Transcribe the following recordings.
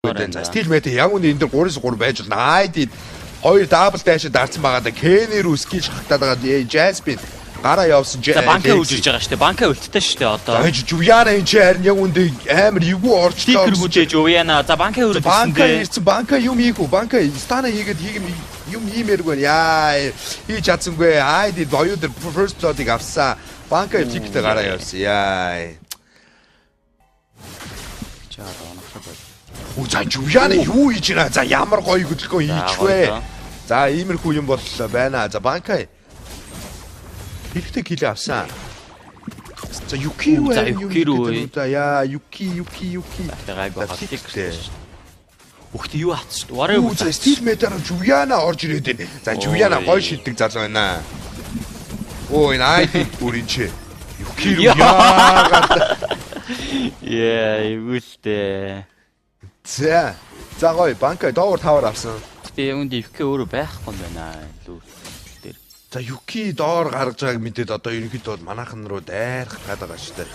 За Steel Meta яг үнэ энэ дэр 3-3 байж болно. ID 2 double dash дарсан байгаа да. Kenny рүү skill шахагдаад байгаа. Jasmine гараа явсан. За банка үжиж байгаа шүү дээ. Банка үлдтэй шүү дээ одоо. За Жувяна энэ чи харин яг үндэ амар эвгүй орчлоо. Стикер гүжээ Жувяна. За банка өрөөд ирсэн. Банка ирсэн. Банка юм хийх үү? Банка стана хийгээд юм хиймээргүй байна. Яа хийж чадсангүй. ID боёо дээр first blood-ыг авсан. Банка flick-тэй гараа явсан. Яа. Чаа онохлоо бол. За Жувяна юу хийж байна? За ямар гоё хөдөлгөөн хийчихвэ. За иймэрхүү юм бол байна. За Банка хэрэгтэй kill авсан. За Юки рүү. За Юки рүү. За яа Юки Юки Юки. Гайгүй хатдаг. Үхт юу атчих. Вараа юу. За Steel Metal Жувяна орж ирээд байна. За Жувяна гоё шиддэг залуу байна. Оо энэ ID бүр энэ чи. Юки рүү яагаад. Яа, эвгүй л дээ. За. За гоё Банка доогуур таваар авсан. Гэтэ юунд Юки өөрөө байхгүй юм байна. Лүү дээр. За Юки доор гаргаж байгааг мэдээд одоо ерөнхийдөө бол манайхан руу дайрах гээд байгаа шүү дээ.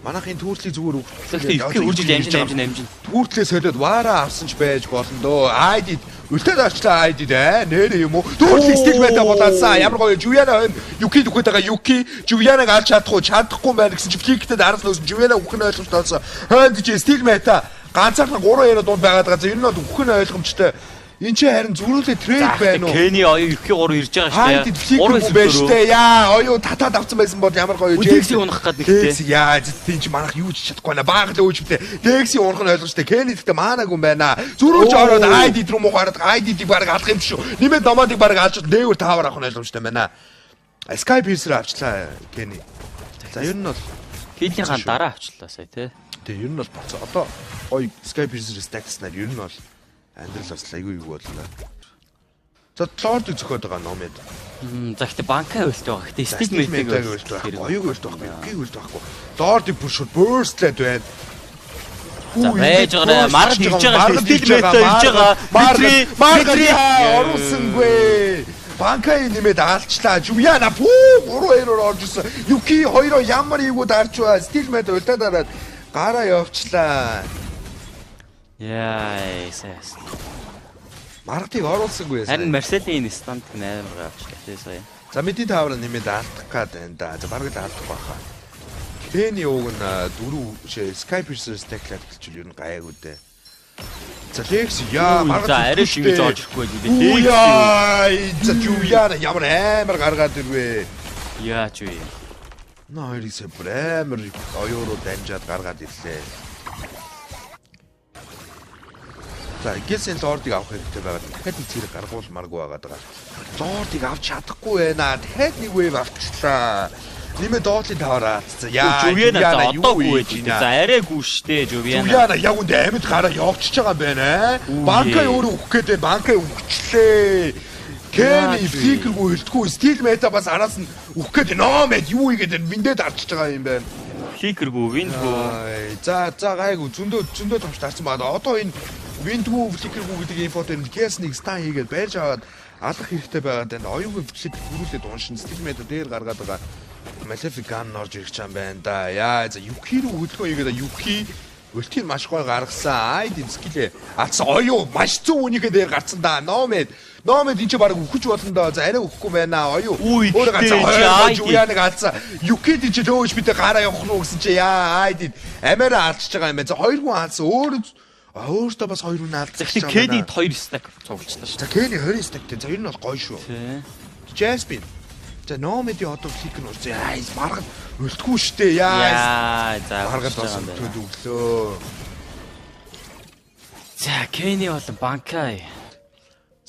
Манайхын түүртлийг зүгээр өгөх. Юки үржиж амжин. Түүртлээ солиод вара авсан ч байж болно дөө. ID үлдээд авчлаа ID дээ. Нэрээ юм уу? Түүртлийг стил мета булаасан. Ямар гоё Жувяна хойно Юки дүхэд байгаа Юки Жувянаг алж чадах уу? Чадахгүй байна гэсэн чи фликтэй араас нөөсөн Жувяна үхэх нь ойлгомжтой болсон. Хойно чи стил мета ганцаархан 3 яриа дунд байгаад байгаа. Ер нь бол үхэх нь ойлгомжтой. Энд чи харин зүрүүлээ трейд байна уу? Кенни оюу Юки 3 ирж байгаа шүү дээ. 3 байж штэ. Яа, оюу татаад авсан байсан бол ямар гоё. Дексийг унах гээд нэгтэй. Яа, тийм чи манах юу ч чадахгүй байна. Баага л өөжмтэй. Дексийг унах нь ойлгомжтой. Кенни гэхдээ маанаагүй юм байна. Зүрүүлж ороод ID рүү муу гараад ID-ийг бараг алах юм шүү. Нэмээд номадыг бараг алж дээвэр таавар авах нь ойлгомжтой байна. Sky Piercer авчлаа Кенни. За ер нь бол Кеннийхаа дараа авчлаа сая тий. Тэг ер нь бол боцоо. Одоо гоё Sky Piercer stack-снаар ер нь бол амьдрал бас айгүй юу боллоо. За Lord-ыг зөхиод байгаа Nomad. За гэхдээ банка үлдээ байгаа. Гэхдээ Steel Meta-г үлдээ байхгүй. Оюуг үлдээ байхгүй. Юкиг үлдээ байхгүй. Lord-ыг бүр шууд burst-лээд байна. За байж байгаа. Маргад ирж байгаа. Steel Meta ирж байгаа. Маргад оруулсангүй. Банкай нэмээд алчлаа. Жувяна пүү 3-2-оор орж ирсэн. Юки хоёроо ямар эвгүй дарч ба. Steel Meta үлдээ дараад гараа явчлаа. Яа, эсэс. Маргадыг оруулсангүй. Харин Марселийн стант амар авчлаа тий сая. За мэдийн таавар нэмээд алдах гад байна да. За бараг л алдах байхаа. Кенни уг нь 4 Sky Piercer stack-лаад эхэлчихвэл ер нь гайгүй дээ. За Lex яа маргад за арай ч ингэж орж ирэхгүй байж дээ. Яа, за Жувяна ямар амар гаргаад ирвэ. Яа ч вэ. Наа хоёрыг сая бүр амар оюу руу дамжаад гаргаад ирлээ. За Гесен Лордыг авах хэрэгтэй байгаа. Дахиад нэг зэрэг гаргуулмааргүй байгаа даа. Лордыг авч чадахгүй байна. Дахиад нэг wave авчихлаа. Нэмээ доотлын таваар алдсан. Яа, Жувяна одоо гүйж байна. За арай гүү штэ Жувяна. Жувяна яг үндэ амьд гараа явчихж байгаа юм байна. Банка өөрөө үхэх гээд байна. Банка үхчлээ. Кенни фликергүй үлдэхгүй. Стил мета бас араас нь үхэх гээд Номед юу хийгээд байна? Виндээ дарчиж байгаа юм байна. Фликергүй, виндгүй. За за гайгүй зөндөө товч дарсан байгаа. Одоо энэ Виндгүү фликергүй гэдэг инфо дээр Кесник стан хийгээд барьж аваад алах хэрэгтэй байгаа даа. Оюугийн фликер бүрүүлээд уншин Steel Meta дээр гаргаад байгаа. Malefic Gun орж ирэх чам байна да. Яа за Юки рүү хөдөлгөөн хийгээд Юки ультийг маш гоё гаргасан. ID skill-ээ алдсан. Оюу маш зөв үнийхээ дээр гарцсан да. Nomad энэ чи бараг үхэж болно доо. За арай үхэхгүй байна. Оюу өөрөө гарцсан. Жуяныг алдсан. Юки энэ чи лөөж бидээ гараа явах уу гэсэн чи яа ID амиараа алдчихж байгаа юм байна. За хоёр хүн алдсан. Өөртөө бас хоёр хүн алдсан. Тэгэхээр Кенни 2 stack цуглуулчихлаа шүү. За Кенни 20 stack-тэй. За ер нь бол гоё шүү. Jasmine. За Nomad-ийн одоо флик нь урьсан. Яа, маргад үлдэхгүй штэ. Яа. За маргад бас үлдээд өглөө. За Кенни болон Банкай.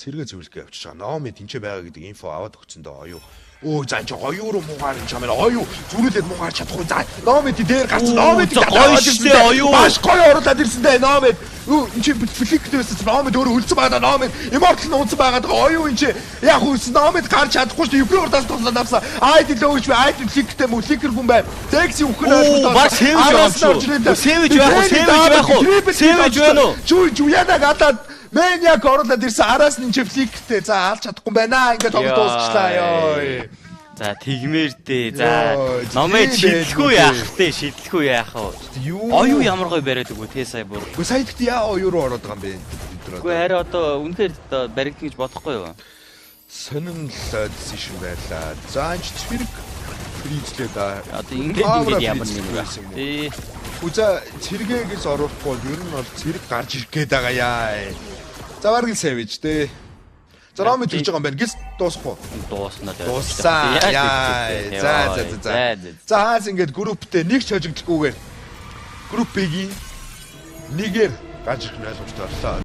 Цэргээ зөвлөгөө явчихж байгаа. Nomad энэ ч байгаа гэдэг инфо аваад өгсөн дөө оюу. Өө за энэ оюу руу муугаар энэ чамаар оюу зүрүүлээд муугаар чадахгүй. За Nomad дээр гарсан. Nomad гоё штэ оюу. Маш гоё оруулаад ирсэн дээ Nomad. Энэ чи фликтэй байсан Nomad өөрөө үлдсэн байгаа даа. Nomad Immortal нь унтсан байгаа даа. Оюу энэ чи яг үлсэн Nomad гарч чадахгүй штэ. Юкри урдаас туслаад авсан. ID лөөж би ID фликтэй мөн фликер хүн бай. Декси үхэн ойлгомжтой. Баг сэвж орж шүү. Сэвж байх уу? Сэвж байх уу? Сэвж байна уу? Жуянаг алаад Maniac оруулаад ирсэн. Араас нь чи фликтэй. За алж чадахгүй байна. Ингээд тоглолт дуусчлаа ёо. За тэгмээр дээ. За номыг шидлэхгүй яах вэ? Шидлэхгүй яах вэ? Юу? Оюу ямар гоё бариад өгөө те сая бүр. Үгүй сая тэгт яа оюу руу ороод байгаа юм бэ? Үгүй харин одоо үнэхээр одоо баригдана гэж бодохгүй юу? Сонин л decision байлаа. За энэ цэрэг freeze лээ да. Одоо ингээд ингээд ямар нэг байх. Тий. Үза цэргээ гэж оруулахгүй бол ер нь бол цэрэг гарч ирэх гээд байгаа яа. За бараг л savage дээ. За Роми тэгж байгаа юм байна. Гис дуусах уу? Дуусна дээ. Дууссан. Яа. За за за за. За хаас ингээд групптэй нэг ч хожигдлохгүйгээр групп B-гийн нэгээр гарч ирэх нь ойлгомжтой боллоо.